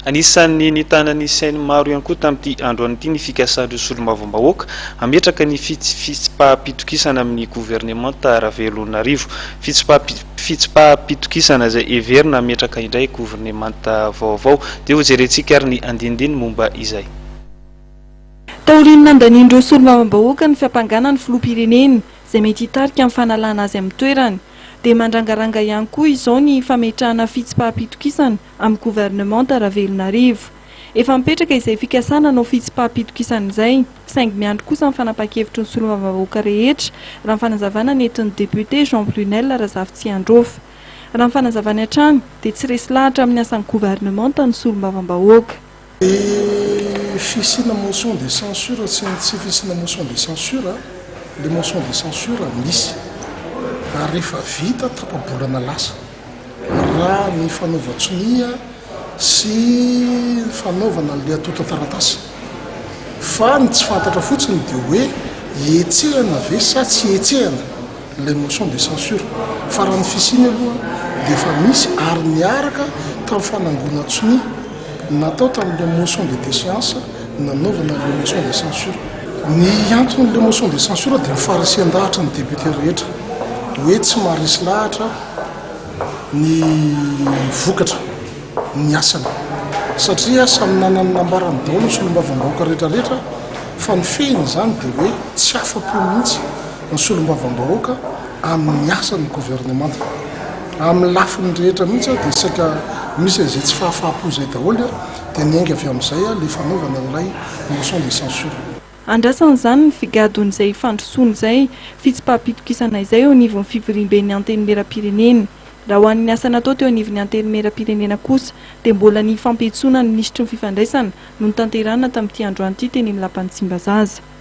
Anisan'ny nitana ny sain'ny maro ihany koa tamin'ity androany ity ny fikasan'ireo solombavambahoaka hametraka ny fitsipaham-pitokisana amin'ny governemanta Ravelonarivo. Fitsipaham-pitokisana izay heverina hametraka indray governemanta vaovao. Dia hojerentsika ary ny andinindininy momba izay. Taorian'ny nandanian'ireo solombavambahoaka ny fiampangana ny filoham-pirenena izay mety hitarika amin'ny fanalana azy amin'ny toerany, dia mandrangaranga ihany koa izao ny fametrahana fitsipaham-pitokisana amin'ny governemanta Ravelonarivo. Efa mipetraka izay fikasana hanao fitsipaham-pitokisana izay, saingy miandry kosa ny fanapahan-kevitry ny solombavambahoaka rehetra, raha ny fanazavana nentin'ny depiote Jean Brunelle Razafitsiandraofa. Raha ny fanazavany hatrany, dia tsy resy lahatra amin'ny asan'ny governemanta ny solombavambahoaka. Ny fisiana motion de censure sy ny tsy fisiana motion de censure, le motion de censure misy ary efa vita tapa-bolana lasa. Raha ny fanaovan-tsonia sy ny fanaovana an'ilay antontan-taratasy. Fa ny tsy fantatra fotsiny dia hoe hetsehana ve sa tsy hetsehana ilay motion de censure. Fa raha ny fisiany aloha dia efa misy ary niaraka tamin'ny fanangonan-tsonia natao tamin'ilay motion de déchéance nanaovana an'ilay motion de censure. Ny anton'ilay motion de censure dia ny faharisihan-dahatra ny député rehetra hoe tsy maharesy lahatra ny vokatra ny asany satria samy nanana ny nambarany daholo ny solombavambahoaka rehetra rehetra fa ny fehiny izany dia hoe tsy afa-po mihitsy ny solombavambahoaka amin'ny asan'ny governemanta amin'ny lafiny rehetra mihitsy dia saika misy an'izay tsy fahafaham-po izay daholo dia niainga avy amin'izay ilay fanaovana an'ilay motion de censure. Andrasana izany ny figadon'izay fandrosoana izay, fitsipaham-pitokisana izay eo anivon'ny fivoriamben'ny Antenimierampirenena. Raha ho an'ny asa natao teo anivon'ny Antenimierampirenena kosa dia mbola ny fampiantsoana ny minisitry ny fifandraisana no notanterahina tamin'ity androany ity teny amin'ny lapan'i Tsimbazaza.